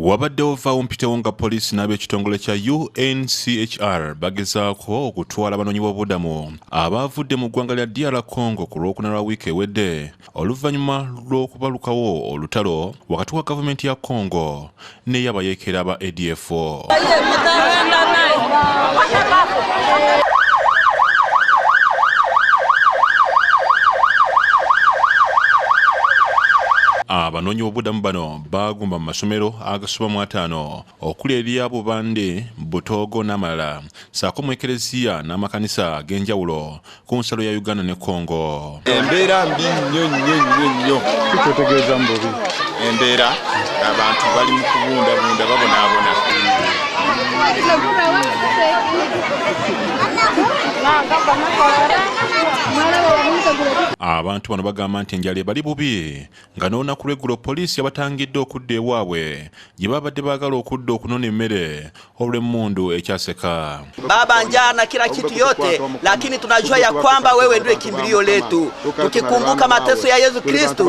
Wabaddewo vaawo mpitewo nga poliisi n'ab'ekitongole kya UNCHR bagezaako okutwala abanoonyi b'obubudamu abaavudde mu ggwanga lya DR Congo ku Lwokuna lwa wiiki ewedde oluvannyuma lw'okubalukawo olutalo wakati wa gavumenti ya Congo n'ey'abayeekera aba ADF. Abanoonyi b'obubudamu bano baagumba mu masomero agasoba mu 50 okuli erya Bubande, Butoogo n'amalala ssaako mu Ekereziya n'amakanisa ag'enjawulo ku nsalo ya Uganda ne Congo. Embeera mbi nnyo nnyo nnyo nnyo. Kikyotegeeza mu bubi? Embeera abantu bali mu kubundabunda babonaabona. Abantu bano bagamba nti enjala ebali bubi nga n'olunaku lw'eggulo poliisi yabatangidde okudda ewaabwe gye babadde baagala okudda okunona emmere olw'emmundu ekyaseka. Baba, njaa na kila kitu yote, lakini tunajua ya kwamba wewe ndiwe kimbilio letu, tukikumbuka mateso ya Yesu Kristo.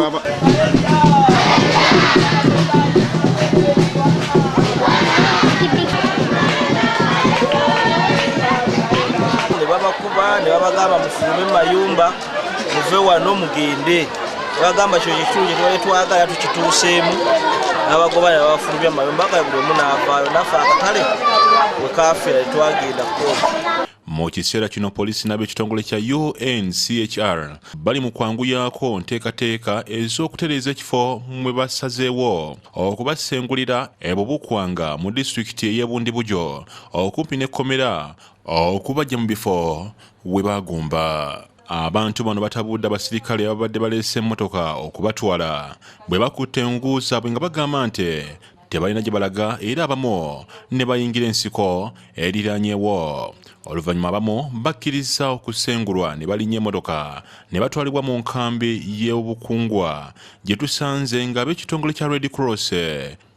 Ne babakuba ne babagamba mufulume mayumba muve wano mugende, bagamba kyo kitundu kyetubadde twagala tukituuseemu, n'abagoba ne babafulumya mu mayumba ga buli omu n'avaayo, naffe akatale we kafiira tetwagenda kukola. Mu kiseera kino poliisi n'ab'ekitongole kya UNCHR bali mu kwanguyaako nteekateeka ez'okutereeza ekifo mwe basazeewo okubasengulira e Bubukwanga mu disitulikiti ey'e Bundibugyo okumpi n'ekkomera okubajja mu bifo we baagumba. Abantu bano batabudde abasirikale ababadde baleese emmotoka okubatwala bwe bakutte engugu zaabwe nga bagamba nti tebalina gye balaga era abamu ne bayingira ensiko eriraanyewo. Oluvannyuma abamu bakkiriza okusengulwa ne balinnya emmotoka ne batwalibwa mu nkambi y'obukungwa gye tusanze ng'ab'ekitongole kya Red Cross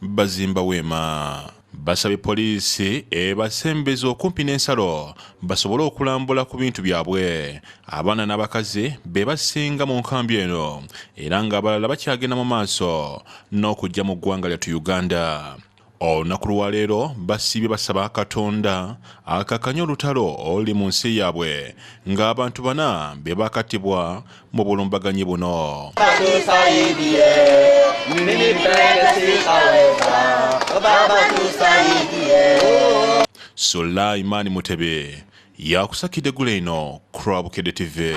bazimba weema. Basabye poliisi ebasembeze okumpi n'ensalo basobole okulambula ku bintu byabwe. Abaana n'abakazi be basinga mu nkambi eno era ng'abalala bakyagenda mu maaso n'okujja mu ggwanga lyattu Uganda. Olunaku lwaleero basiibye basaba Katonda akakanye olutalo oluli mu nsi yaabwe ng'abantu 4 be bakattibwa mu bulumbaganyi buno. Sulaiman Mutebe yakusakidde gula eno Crab Bukedde TV.